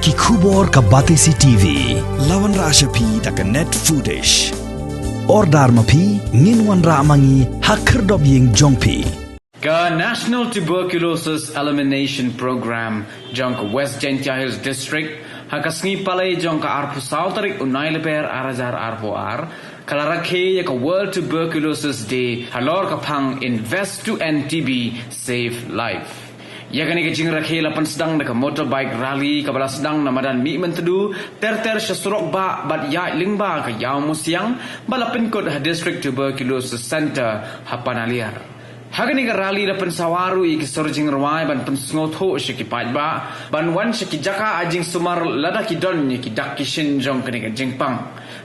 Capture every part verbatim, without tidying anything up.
Ki khubor ka Batesi T V. La wanrah sha phi da ka Net Foodish. Order ma phi, ngin wanrah ma ngi ha khyrdop ïing jong phi. Ka National Tuberculosis Elimination Program jong ka West Jaintia Hills District, ha ka sngi Palei jong ka arphew saw tarik u Nailaber ar hajar arphew ar, ka la rakhe ïa ka World Tuberculosis Day halor ka phang Invest to End T B, Save Life. Ïa kane ka jingrakhe la pynsdang da ka motorbike rally kaba la sdang na madan Mihmyntdu, ter ter sha surok bah bad ïaid lyngba ka Ïawmusiang, ba la pynkut ha District Tuberculosis Centre ha Panaliar. Ha kane ka rally la pynsawa ruh ïa ki sur jingrwai ban pynsngewthuh sha ki paidbah ban wan sha ki jaka ai jingsumar lada ki don ïa ki dak ki shin jong kane ka jingpang.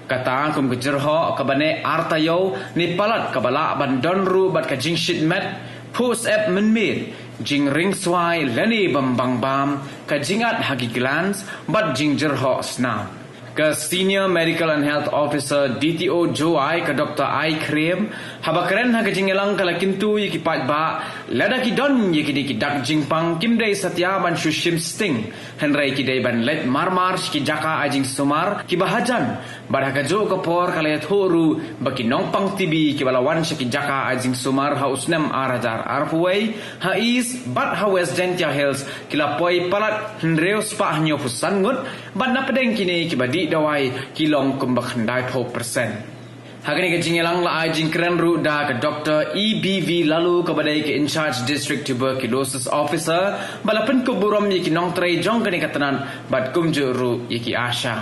Kata kum ka jyrhoh kaba neh ar taïew ne palat kaba lah ban don ruh bad ka jingshit met, phuh syep mynmiet, jingring swai lane bym bang bam, ka jingat ha ki glands bad jingjyrhoh snam. Ka Senior Medical and Health Officer D T O Jowai, ka Doctor Ai Khriem, haba kren ha ka jingïalang ka la kyntu ïa ki paidbah lada ki don ïa kine ki dak jingpang kim dei satia ban shu shim sting, hynrei ki dei ban leit marmar sha ki jaka ai jingsumar kiba hajan. Bad ha kajuh ka por ka la ïathuh ruh ba ki nongpang T B kiba la wan sha ki jaka ai jingsumar ha u snem ar hajar arphew wei ha East bad ha West Jaintia Hills ki la poi palat hynriew spah hynñiewphew san ngut, bad na pdeng kine kiba dih dawai ki long kumba khyndaiphew persen. Ha kane ka jingïalang la ai jingkren ruh da ka Doctor E B V Laloo kaba dei ka In-charge District Tuberculosis Officer, ba la pynkup burom ïa ki nongtrei jong kane ka tnat bad kumjuh ruh ïa ki ASHA.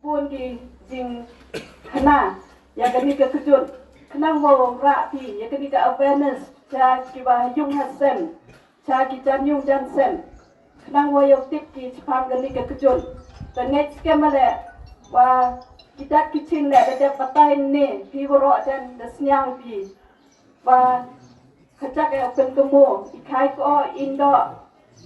Bun ki jingkhana ïa kane ka kjut, khnang wow rah phi ïa kane ka awareness sha kiba ha ïung ha sem, sha ki jan ïung jan sem, khnang wow ïoh tip ki shaphang kane ka kjut. Te ngeit skhem leh ba ki dak ki shin leh da dep batai ne phi waroh jan da sñiaw phi ba ka jak ïa u pynkynmaw i khai ko i ndoh.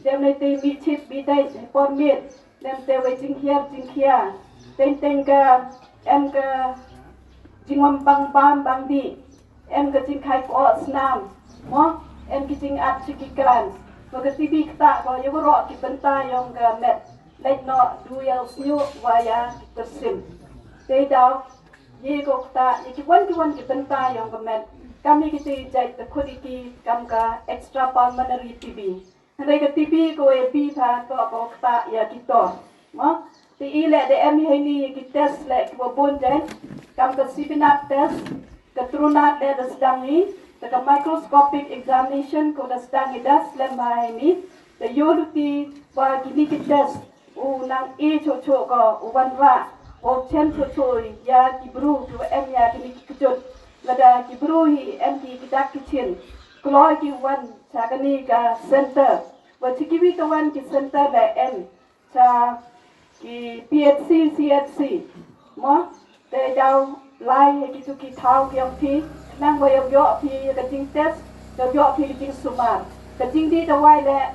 Dem ne te mih chit mih dei por miet, dem te wei jinghiar jingkhia. Teng teng ka em ka jingwam bang bam bang dih, em ka jingkhai pooh snam, mo, em ki jingat shi ki klan. Ba ka T B kata ko ïa waroh ki bynta ïong ka met, leit noh du ïa u sñiuh wa ïa ki kyrsim. Te daw ïa ko kata ïa ki wan ki wan ki bynta ïong ka met. Kam ïa ki te jait te khut ïa ki kam ka extra pulmonary T B. Hynrei ka T B ko ïa bi pha to ko kata ïa ki tor. Mo, te i leh da em hi ni ïa ki test leh ki wa bun jait, kam ka Cephinat test, ka Trunat leh da sdang hi, te ka microscopic examination ko da sdang hi da slem bha hi ni, te ïoh luti ba kini ki test u nang e choh choh ko, u wanrah wow chem choh choh ïa ki bru ki wa em ïa kini ki kjut. Lada ki bru hi em ki ki dak ki shin, kloi ki wan cha kani ka center. Wa chi kiwi ka wan ki center da em cha ki P H C, C H C. Mo, te daw lai ïa kitu ki thaw ki ong phi, khnang wa ïoh ïoh phi ka jingtest, ïoh ïoh phi ka jingsumar. Ka jingdih dawai leh,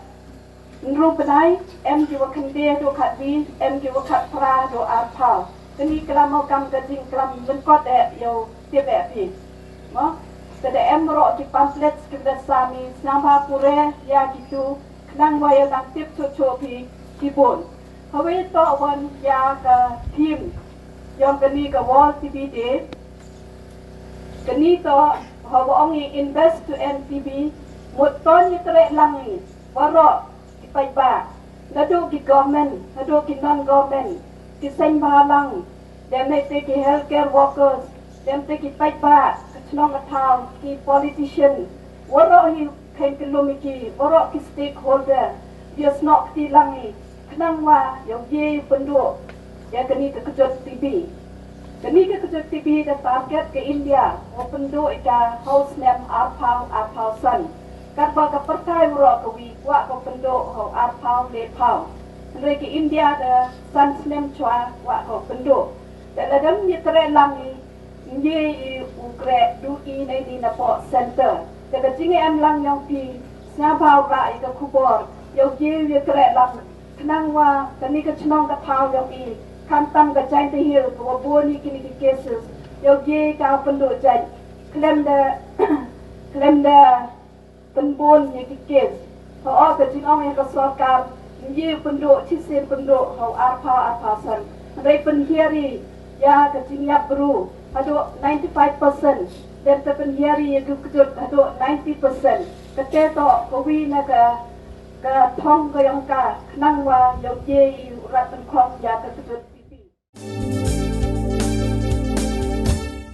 ynru bnai, em ki wa khyndai haduh khatwi, em ki wa khatphra haduh arphaw. Kani klam mo kam ka jingklam lyngkot eh ïa u tip eh phi. Mo, te da em roh ki pamphlets ki da sami, sngewbha pure ïa kitu, khnang wa ïa dang tip choh choh phi ki bun. Hawei toh wan ïa ka theme ïong kani ka World T B Day. Kani toh hawa ong i Invest to End T B, mut ton ïa treh lang i waroh ki paidbah, naduh ki government, naduh ki non government, ki seng bhalang, dem ne te ki healthcare workers, dem te ki paidbah ka chnong ka thaw, ki politician, waroh hi kheiñ kyllum ïa ki, waroh ki stakeholder, ïa snoh kti lang i, khnang wa ïoh ye pynduh ïa kani ka kjut T B. Kani ka kjut T B da target ka India wa pynduh ïa ka ha u snem arphaw arphaw san. Katwa ka pyrthai waroh kawi kwah ka pynduh ha u arphaw lephaw. Hynrei ka India da san snem chwa kwah ka pynduh. Da lada ym ïa treh lang i, ngi i u kreh du i nei ni na poh center. Da ka jingem lang ïong phi, sngewbha rah ïa ka khubor, ïa u ye ïa kreh lang. Khnang wa kani ka chnong ka thaw ïong i, khamtam ka Jaintia Hills ka wa bun i kini ki cases, ïa u ye ka pynduh jait. Khlem da, khlem da pynbun ïa ki case. Hooid ka jingong ïa ka sorkar, Ym ye pynduh shisien pynduh ha u arphew arphew san. Hynrei pynhiar ïa ka jingïap bru haduh ninety-five percent. Dep te pynhiar ïa ka kjut haduh ninety percent. Kata toh kawi na ka ka thong ka jong ka khnang ba ïoh ye u rat pynkhong ïa ka kjut.